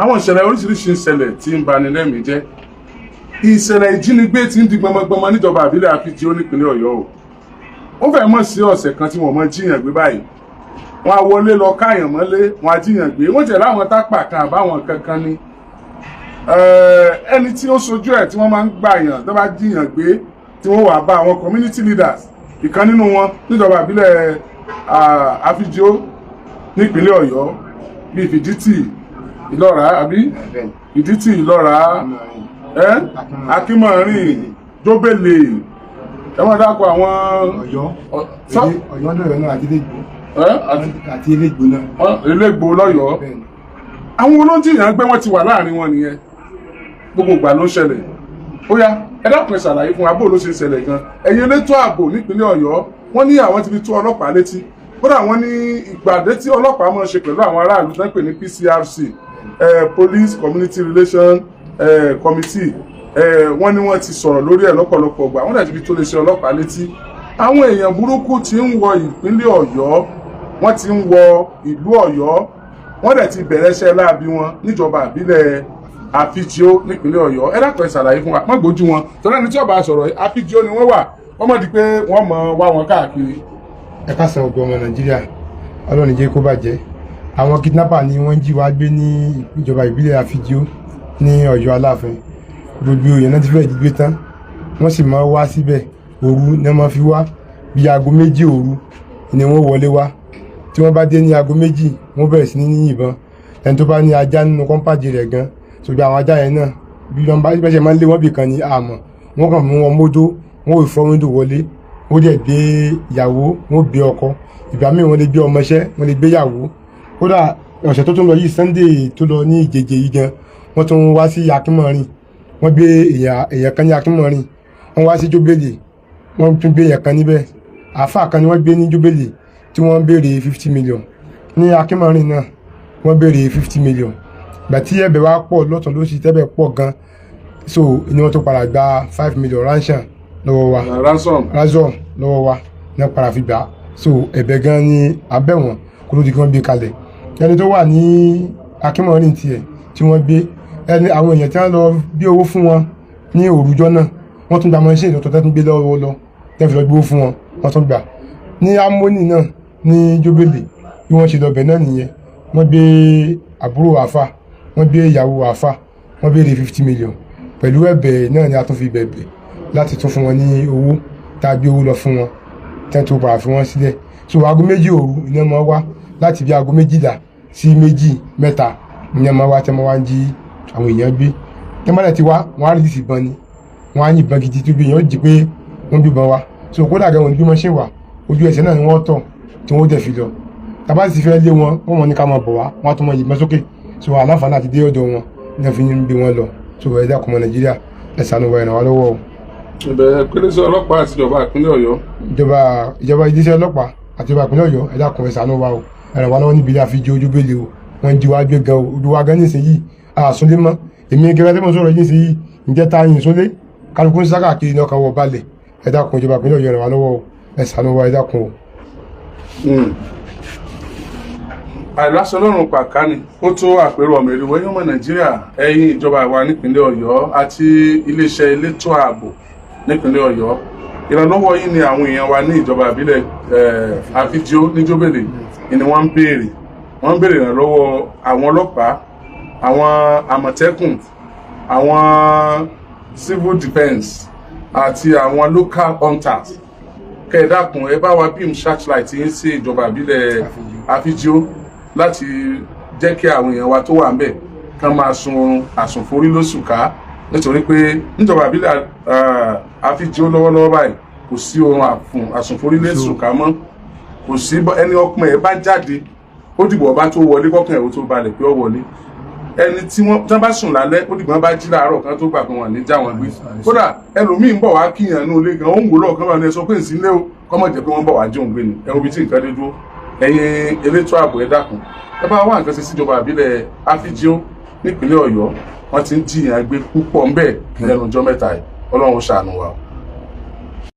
Àwọn ìṣẹ̀lẹ̀ oríṣiríṣi ń ṣẹlẹ̀ tí ń bani lẹ́mìí jẹ́. Ìṣẹ̀lẹ̀ ìjínigbé tí ń di gbọmọgbọmọ níjọba àbílẹ̀ Àfíjíò nípínlẹ̀ Ọ̀yọ́ o. Ó fẹ́ mọ̀ sí ọ̀sẹ̀ kan tí wọ́n mọ̀ jíyàn gbé báyìí. Wọ́n á wọlé lọ káyàn mọ́lé, wọ́n á jíyàn gbé. Wọ́n tẹ̀lé àwọn tápà kan àbáwọn kankan ni ẹni tí ó sojú ẹ̀ tí wọ́n máa ń gbàyàn tó bá jíyàn gbé, tí wọ́n wà bá àwọn community leaders, ìkan nínú wọn níjọba àbílẹ̀ Àfíjíò nípínlẹ̀ Ọ̀yọ́, bíi Fìdítì, Ìlọ́ra, àbí Fìdítì, Ìlọ́ra, Akínmọ̀rin, Jóbélé, ẹ wọ́n dákọ̀ àwọn. Ọ̀yọ́, Ọ̀yọ́ lọ́yọ̀ náà àti Ilégbò, àti Ilégbò náà. Ilégbò lọ́yọ̀ọ́. Àwọn olóńjìyàn gbé, wọ́n ti wà láàrin wọn nìyẹn. Gbogbo ìgbà ló ń ṣẹlẹ̀. Ó yá, ẹ dákun, ẹ ṣàlàyé fún wa bó ló ṣe ń ṣẹlẹ̀ gan. Ẹ̀yin elétò ààbò nípínlẹ̀ Ọ̀yọ́, wọ́n ní àwọn ti fi tó ọlọ́pàá létí. Kódà wọ́n ní ìpàdé tí ọlọ́pàá máa ń ṣe pẹ̀lú àwọn aráàlú tó ń pè ní PCRC, Police Community Relation Committee, wọ́n ní wọ́n ti sọ̀rọ̀ lórí ẹ̀ lọ́pọ̀lọpọ̀ gbà. Wọ́n dẹ̀ ti fi tó lè ṣe ọlọ́pàá létí. Àwọn èèyàn burúkú ti ń wọ ìpínlẹ̀ Ọ̀yọ́, wọ́n ti ń wọ ìlú Ọ̀yọ́, wọ́n dẹ̀ ti bẹ̀rẹ̀ iṣẹ́ láabi wọn níjọba àbílẹ̀ Àfíjíò nípínlẹ̀ Ọ̀yọ́. Ẹ dákun, ẹ ṣàlàyé fún wa. Má gbójú wọn torí ẹni tí ó bá sọ̀rọ̀, Àfíjíò ni wọ́n wà. Wọ́n mọ̀ di pé wọ́n mọ̀ wá wọn káàkiri. Ẹ káàsán, ọgbọ́n ọmọ Nàìjíríà. Ọlọ́run jẹ́ kó bàjẹ́. Àwọn kidnapper ni wọ́n jí wá gbé ní ìjọba ìbílẹ̀ Àfíjíò ní Ọ̀yọ́ Aláàfin. Gbogbo èèyàn náà ti fẹ́ẹ̀ jí gbé tán. Wọ́n sì máa wá síbẹ̀, òru ní wọ́n máa fi wá. Bí aago 2 òru ni wọ́n wọlé wá. Tí wọ́n bá dé ní aago 2, wọ́n bẹ̀rẹ̀ sí ní yìnbọn. Ẹni tó bá ní ajá nínú compound rẹ̀ gan, ṣùgbọ́n àwọn ajá yẹn náà, bí wọ́n bá ṣe máa ń lé wọ́n bì kan ní àmọ́ wọ́n kàn mú wọn mójó, wọ́n ò fọ́ window wọlé, wọ́n dẹ̀ gbé ìyàwó, wọ́n gbé ọkọ. Ìgbà míì, wọ́n lè gbé ọmọọṣẹ́, wọ́n lè gbé ìyàwó. Kódà ọ̀sẹ̀ tó tún lọ yìí, Sunday tó lọ ní ìjẹjẹ yìí gan, wọ́n tún wá sí Akínmọ́rin, wọ́n gbé èèyàn kan ní Akínmọ́rin. Wọ́n wá sí Jóbélé, wọ́n tún gbé èèyàn kan níbẹ̀. Àáfàá kan ni wọ́n gbé ní Jóbélé tí wọ́n béèrè 50 million. Ní Akínmọ́rin náà, wọ́n béèrè 50 million. Ìgbà tí ẹ̀bẹ̀ wá pọ̀ lọ́tọ̀ lósì, tẹ́bẹ̀ pọ̀ gan, so ni wọ́n tó padà gba 5 million ransom lọ́wọ́ wa. Ransom. Ransom lọ́wọ́ wa ní wọ́n padà fi gbà. So ẹ̀bẹ̀ gan ni abẹ́ wọn kó ló di kí wọ́n gbé kalẹ̀. Ẹni tó wà ní Akínmọ́rin tiẹ̀ tí wọ́n gbé, ẹni àwọn èèyàn tí wọ́n lọ bí owó fún wọn ní òrùjọ́ náà, wọ́n tún gba machine tuntun tẹ́ tún gbé lọ́wọ́ lọ, tẹ́ fi lọ gbówó fún wọn. Wọ́n tún gbà ní Amóní náà ní Jóbélé. Bí wọ́n ṣe lọ bẹ̀ náà nìyẹn. Wọ́n gbé àbúrò àfà, wọ́n gbé ìyàwó àfà, wọ́n béèrè 50 million. Pẹ̀lú ẹ̀bẹ̀ náà ni a tún fi bẹ̀bẹ̀ láti tún fún wọn ní owó tá a gbé owó lọ fún wọn, tẹ́ tó padà fi wọ́n sílẹ̀. So aago 2 òru iná máa wá, láti bí aago 12 sí 2, 3 iná máa wá, tẹ́ máa wá ń jí àwọn èèyàn gbé. Tẹ́ máa dẹ̀ ti wá, wọ́n á rí ìbọn ni, wọ́n á yìnbọn gidi tó bí èèyàn jí pé wọ́n bíbọn wá. So kódà gan, wọn ní bí wọ́n ṣe wà, ojú ẹsẹ̀ náà ni wọ́n tọ̀ tí wọ́n dẹ̀ fi lọ. Tàbá sì fẹ́ lé wọn, wọ́n mọ̀ ní ká máa bọ̀ wá, wọ́n á tún máa yìnbọn sókè. So aláǹfààní àti dé ọ̀dọ̀ wọn ní wọ́n fi ń gbé wọn lọ. So ẹ dákun, ọmọ Nàìjíríà, ẹ ṣàánú wa, ẹ ràn wá lọ́wọ́ o. Ìbẹ̀rẹ̀ ìpínlẹ̀ ọlọ́pàá àti ìjọba ìpínlẹ̀ Ọ̀yọ́. Ìjọba iléeṣẹ́ ọlọ́pàá àti ìjọba ìpínlẹ̀ Ọ̀yọ́, ẹ dákun, ẹ ṣàánú wa o, ẹ ràn wá lọ́wọ́ níbi ilé Àfíjíò Jóbélé o. Wọ́n ń jí wá gbé gan o. Ojú wa gan nísìnyí, àsúnlé mọ́. Èmi gẹ́gẹ́ tí mo sọ̀rọ̀ yìí nísìnyí, ǹjẹ́ ta yín súnlé? Kálukú ń sá káàkiri ní, ọkàn wọ balẹ̀. Ẹ dákun, ìjọba ìpínlẹ̀ Ọ̀yọ́, ràn wá lọ́wọ́ o, ẹ ṣàánú wa, ẹ dákun o. Àìláṣọ lọ́rùn pàkánì ó tó àpérò ọmọ èrè wẹ́yìn. Ọmọ Nàìjíríà, ẹ̀yin ìjọba wa nípínlẹ̀ Ọ̀yọ́ àti iléeṣẹ́ elétò ààbò nípínlẹ̀ Ọ̀yọ́, ìrànlọ́wọ́ yìí ni àwọn èèyàn wa ní ìjọba ìbílẹ̀ Àfíjíò ní Jóbélé ni wọ́n ń béèrè. Wọ́n ń béèrè ìrànlọ́wọ́ àwọn ọlọ́pàá, àwọn Àmọ̀tẹ́kùn, àwọn civil defence àti àwọn local hunters. Kẹ́ ẹ dákun, ẹ bá wa beam searchlight yín sí ìjọba ìbílẹ̀ Àfíjíò láti jẹ́ kí àwọn èèyàn wa tó wà ńbẹ̀ kán máa sun oorun àsùnforí lóṣù ká, nítorí pé níjọba ìbílẹ̀ Àfíjíò lọ́wọ́lọ́wọ́ báyìí, kò sí oorun àsùnforí lóṣù ká mọ́. Kò sí. Ẹni ọkùnrin ẹ̀ bá jáde, ó dìbò ọba tó wọlé, kọ́kàn ẹ̀ ó tó balẹ̀ pé ó wọlé. Ẹni tí wọ́n tán bá sùn lálẹ́, ó dìbò wọn bá jí láàárọ̀ kan tó gbà pé wọ́n ní já wọn gbé. Kódà ẹlòmíì ń bọ̀ wá kíyàn ní ilé gan, ó ń wò lọ́ọ̀kan bá ní ẹ sọ pé ǹsí lé o, kọ́mọ̀ jẹ́ pé wọ́n bọ̀ wá jí òun gbé ni. Ẹ̀rù ibi tí nǹkan dé dúró. Ẹ̀yin elétò ààbò, ẹ dákun, ẹ bá wá nǹkan ṣe síjọba àbílẹ̀ Àfíjíò nípínlẹ̀ Ọ̀yọ́. Wọ́n ti ń jìyàn gbé púpọ̀ ńbẹ̀ lẹ́nu ọjọ́ mẹ́ta yìí. Ọlọ́run ṣàánú wa o.